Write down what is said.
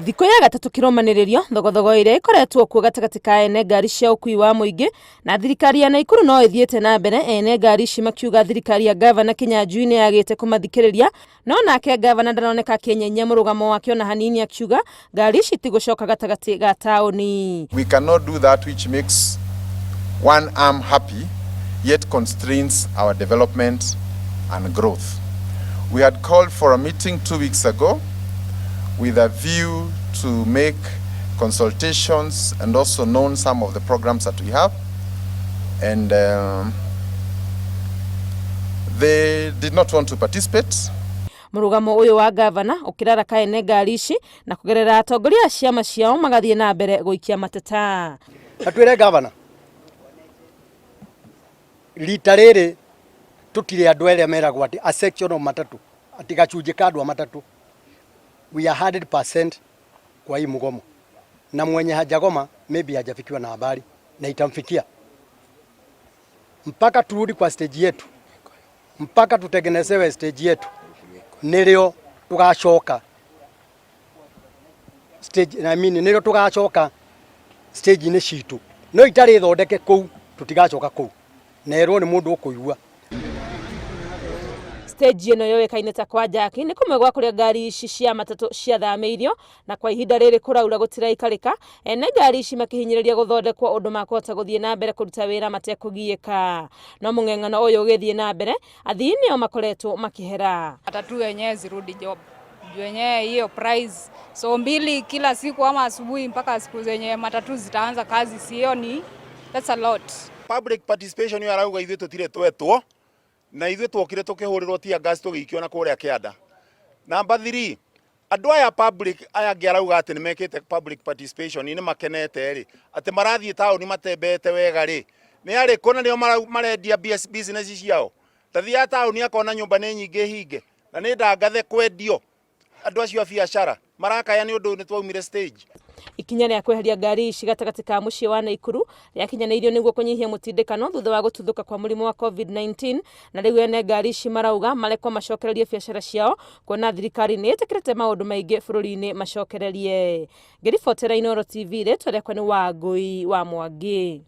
Thikũ ya gatatũ kĩrũmanĩrĩrio, thogothogo ĩrĩa ĩkoretwo kuo gatagatĩ ka ene ngari cia ũkui wa mũingĩ na thirikari ya Naikuru no ĩthiĩte na mbere, ene ngari ici makiuga thirikari ya gavana Kinyanjui nĩ yagĩte kũmathikĩrĩria, no nake gavana ndaroneka akĩenyenyia mũrũgamo wake ona hanini, akiuga ngari ici itigũcoka gatagatĩ ga taũni. We cannot do that which makes one arm happy yet constrains our development and growth. We had called for a meeting 2 weeks ago with a view to make consultations and also known some of the programs that we have. And they did not want to participate. Mũrũgamo ũyũ wa gavana ũkĩraraka ene ngari ici na kũgerera atongoria a ciama ciao magathiĩ na mbere gũikia mateta. Na twĩre gavana rita rĩrĩ tũtirĩ andũ arĩa meragwo atĩ a section of matatu, atĩ gacunjĩ ka andũ a matatũ. We are 100% kwa hii mgomo, na mwenye hajagoma maybe hajafikiwa na habari na itamfikia mpaka turudi kwa stage yetu, mpaka tutengenezewe stage yetu, nĩrĩo tũgacoka stage, I mean, nĩrĩo tũgacoka stage-inĩ citũ, no itarĩ thondeke kũu tũtigacoka kũu nerwo nĩ mũndũ ũkũigua. Stage ĩno yũĩkaine ta kwa Jaki nĩ kũmwe gwa kũrĩa ngari ici cia matatũ ciathamĩirio, na kwa ihinda rĩrĩ kũraura gũtiraikarĩka, ene ngari ici makĩhinyĩrĩria gũthondekwo ũndũ makũhota gũthiĩ na mbere kũruta wĩra matekũgiĩka. No mũng'eng'ano ũyũ ũgĩthiĩ na mbere, athii nĩo makoretwo makĩhera. Matatu wenyewe zirudi job juu wenyewe hiyo price so mbili kila siku ama asubuhi mpaka siku zenye matatu zitaanza kazi, sioni, that's a lot. Public participation yo arauga ithuĩ tũtirĩ twetwo na ithuĩ twokire tũkĩhũrĩrwo tear gas tũgĩikio na kũrĩa kĩanda. Number 3, andũ aya public aya angĩ arauga atĩ nĩ mekĩte public participation nĩ makenete rĩ, atĩ marathiĩ taũni matembeete wega rĩ, nĩ arĩkũ na nĩo marendia business ciao? Tathiaga taũni akona nyũmba nĩ nyingĩ hinge na nĩ ndangathe kwendio. Andũ acio a biacara marakaya nĩ ũndũ nĩ twaumire stage. Ikinya rĩa kweheria ngari ici gatagatĩ ka mũciĩ wa Naikuru rĩakinyanĩirio nĩguo kũnyihia mũtindĩkano thutha wa gũtuthũka kwa mũrimũ wa COVID-19, na rĩu ene ngari ici marauga marekwo macokererie biacara ciao, kuona thirikari nĩ ĩtĩkĩrĩte maũndũ maingĩ bũrũri-inĩ macokererie. Ngĩribotera Inooro TV, rĩtwa rĩakwa nĩ Wangũi wa Mwangi.